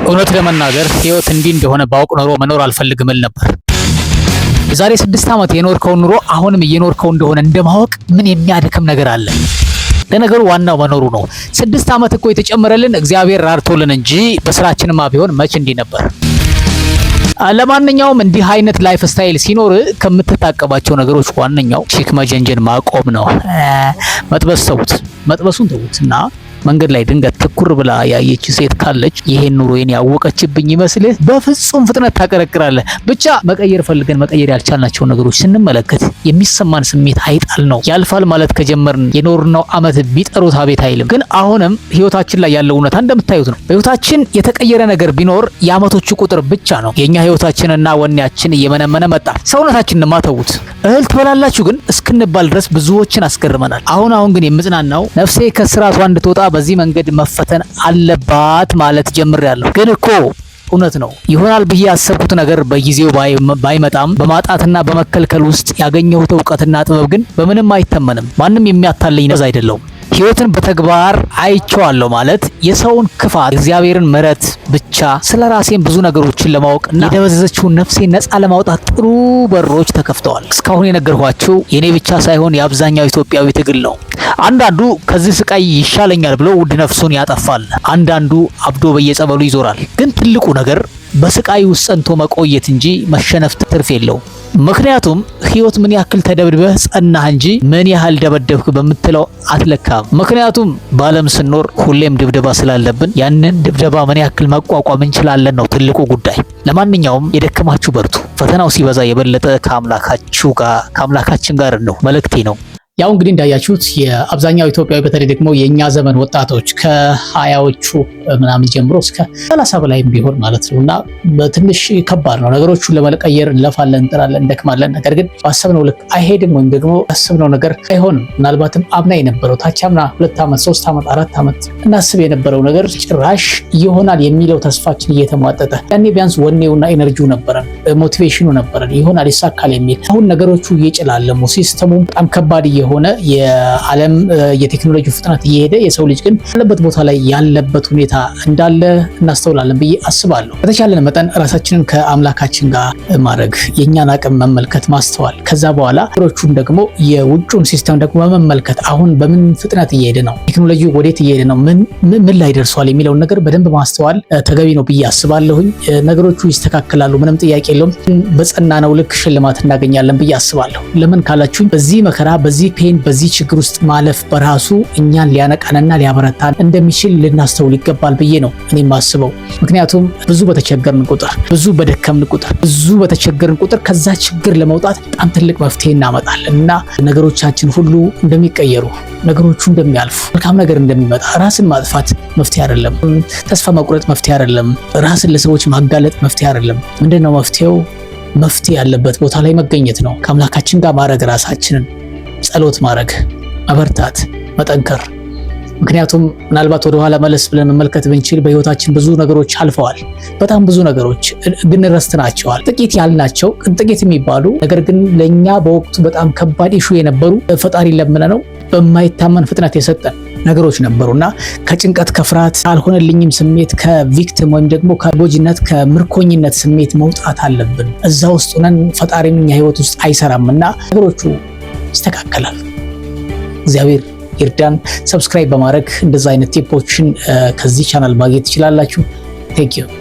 እውነት ለመናገር ህይወት እንዲህ እንደሆነ ባውቅ ኖሮ መኖር አልፈልግም እል ነበር። የዛሬ 6 ዓመት የኖርከውን ኑሮ አሁንም እየኖርከው እንደሆነ እንደማወቅ ምን የሚያደክም ነገር አለ? ለነገሩ ዋናው መኖሩ ነው። 6 ዓመት እኮ የተጨመረልን እግዚአብሔር ራርቶልን እንጂ በስራችንማ ቢሆን መች እንዲህ ነበር። ለማንኛውም እንዲህ አይነት lifestyle ሲኖር ከምትታቀባቸው ነገሮች ዋነኛው chick መጀንጀን ማቆም ነው። መጥበስ ተዉት፣ መጥበሱን ተዉት እና መንገድ ላይ ድንገት ትኩር ብላ ያየች ሴት ካለች ይሄን ኑሮዬን ያወቀችብኝ ይመስልህ በፍጹም ፍጥነት ታቀረቅራለህ። ብቻ መቀየር ፈልገን መቀየር ያልቻልናቸውን ነገሮች ስንመለከት የሚሰማን ስሜት አይጣል ነው። ያልፋል ማለት ከጀመርን የኖርነው አመት ቢጠሩት አቤት አይልም። ግን አሁንም ህይወታችን ላይ ያለው እውነታ እንደምታዩት ነው። በህይወታችን የተቀየረ ነገር ቢኖር የአመቶቹ ቁጥር ብቻ ነው። የኛ ህይወታችንና ወኔያችን እየመነመነ መጣ። ሰውነታችንን ማተዉት እህል ትበላላችሁ ግን እስክንባል ድረስ ብዙዎችን አስገርመናል። አሁን አሁን ግን የምጽናናው ነፍሴ ከስራቷ እንድትወጣ በዚህ መንገድ መፈተን አለባት ማለት ጀምሬያለሁ። ግን እኮ እውነት ነው፣ ይሆናል ብዬ ያሰብኩት ነገር በጊዜው ባይመጣም በማጣትና በመከልከል ውስጥ ያገኘሁት እውቀትና ጥበብ ግን በምንም አይተመንም። ማንም የሚያታለኝ ነዝ አይደለሁም። ህይወትን በተግባር አይቼዋለሁ ማለት የሰውን ክፋት፣ እግዚአብሔርን ምሕረት፣ ብቻ ስለ ራሴን ብዙ ነገሮችን ለማወቅ እና የደበዘዘችውን ነፍሴን ነፃ ለማውጣት ጥሩ በሮች ተከፍተዋል። እስካሁን የነገርኳችሁ የኔ ብቻ ሳይሆን የአብዛኛው ኢትዮጵያዊ ትግል ነው። አንዳንዱ ከዚህ ስቃይ ይሻለኛል ብሎ ውድ ነፍሱን ያጠፋል። አንዳንዱ አብዶ በየጸበሉ ይዞራል። ግን ትልቁ ነገር በስቃይ ውስጥ ጸንቶ መቆየት እንጂ መሸነፍ ትርፍ የለውም። ምክንያቱም ህይወት ምን ያክል ተደብድበህ ጸናህ እንጂ ምን ያህል ደበደብክ በምትለው አትለካም። ምክንያቱም በዓለም ስንኖር ሁሌም ድብደባ ስላለብን ያንን ድብደባ ምን ያክል መቋቋም እንችላለን ነው ትልቁ ጉዳይ። ለማንኛውም የደከማችሁ በርቱ። ፈተናው ሲበዛ የበለጠ ከአምላካችሁ ጋር ከአምላካችን ጋር ነው መልእክቴ ነው። ያው እንግዲህ እንዳያችሁት የአብዛኛው ኢትዮጵያዊ፣ በተለይ ደግሞ የእኛ ዘመን ወጣቶች ከ20ዎቹ ምናምን ጀምሮ እስከ 30 በላይም ቢሆን ማለት ነው እና በትንሽ ከባድ ነው። ነገሮቹን ለመቀየር እንለፋለን፣ እንጥራለን፣ እንደክማለን። ነገር ግን ባሰብነው ልክ አይሄድም ወይም ደግሞ ያሰብነው ነገር አይሆንም። ምናልባትም አምና የነበረው፣ ታች አምና፣ 2 ዓመት፣ 3 ዓመት፣ 4 ዓመት እናስብ የነበረው ነገር ጭራሽ ይሆናል የሚለው ተስፋችን እየተሟጠጠ፣ ያኔ ቢያንስ ወኔውና energy ው ነበረን፣ motivation ኑ ነበረን፣ ይሆናል፣ ይሳካል የሚል። አሁን ነገሮቹ እየጨላለሙ፣ system ኡ በጣም ከባድ እየሆነ፣ የዓለም የቴክኖሎጂ ፍጥነት እየሄደ፣ የሰው ልጅ ግን ያለበት ቦታ ላይ ያለበት ሁኔታ እንዳለ እናስተውላለን ብዬ አስባለሁ። በተቻለን መጠን ራሳችንን ከአምላካችን ጋር ማድረግ፣ የእኛን አቅም መመልከት፣ ማስተዋል፣ ከዛ በኋላ ነገሮቹን ደግሞ የውጩን system ደግሞ መመልከት፣ አሁን በምን ፍጥነት እየሄደ ነው፣ ቴክኖሎጂ ወዴት እየሄደ ነው፣ ምን ምን ላይ ደርሷል የሚለውን ነገር በደንብ ማስተዋል ተገቢ ነው ብዬ አስባለሁኝ። ነገሮቹ ይስተካከላሉ፣ ምንም ጥያቄ የለውም። በጸናነው ልክ ሽልማት እናገኛለን ብዬ አስባለሁ። ለምን ካላችሁኝ በዚህ መከራ፣ በዚህ pain፣ በዚህ ችግር ውስጥ ማለፍ በራሱ እኛን ሊያነቃንና ሊያበረታን እንደሚችል ልናስተውል ይገባል ብዬ ነው እኔ የማስበው። ምክንያቱም ብዙ በተቸገርን ቁጥር፣ ብዙ በደከምን ቁጥር፣ ብዙ በተቸገርን ቁጥር ከዛ ችግር ለመውጣት በጣም ትልቅ መፍትሄ እናመጣለን እና ነገሮቻችን ሁሉ እንደሚቀየሩ፣ ነገሮቹ እንደሚያልፉ፣ መልካም ነገር እንደሚመጣ፣ ራስን ማጥፋት መፍትሄ አይደለም። ተስፋ መቁረጥ መፍትሄ አይደለም። ራስን ለሰዎች ማጋለጥ መፍትሄ አይደለም። ምንድን ነው መፍትሄው? መፍትሄ ያለበት ቦታ ላይ መገኘት ነው። ከአምላካችን ጋር ማድረግ ራሳችንን፣ ጸሎት ማድረግ፣ መበርታት፣ መጠንከር። ምክንያቱም ምናልባት ወደኋላ መለስ ብለን መመልከት ብንችል በህይወታችን ብዙ ነገሮች አልፈዋል። በጣም ብዙ ነገሮች ግን ረስተናቸዋል። ጥቂት ያልናቸው፣ ጥቂት የሚባሉ ነገር ግን ለእኛ በወቅቱ በጣም ከባድ issue የነበሩ፣ ፈጣሪ ለምነነው በማይታመን ፍጥነት የሰጠን ነገሮች ነበሩና ከጭንቀት፣ ከፍርሃት፣ አልሆነልኝም ስሜት፣ ከ victim ወይም ደግሞ ከጎጂነት፣ ከምርኮኝነት ስሜት መውጣት አለብን። እዛ ውስጥ ሆነን ፈጣሪም እኛ ህይወት ውስጥ አይሰራም እና ነገሮቹ ይስተካከላል። እግዚአብሔር ይርዳን። Subscribe በማድረግ እንደዛ አይነት tip ኦችን ከዚህ ቻናል ማግኘት ትችላላችሁ። Thank you.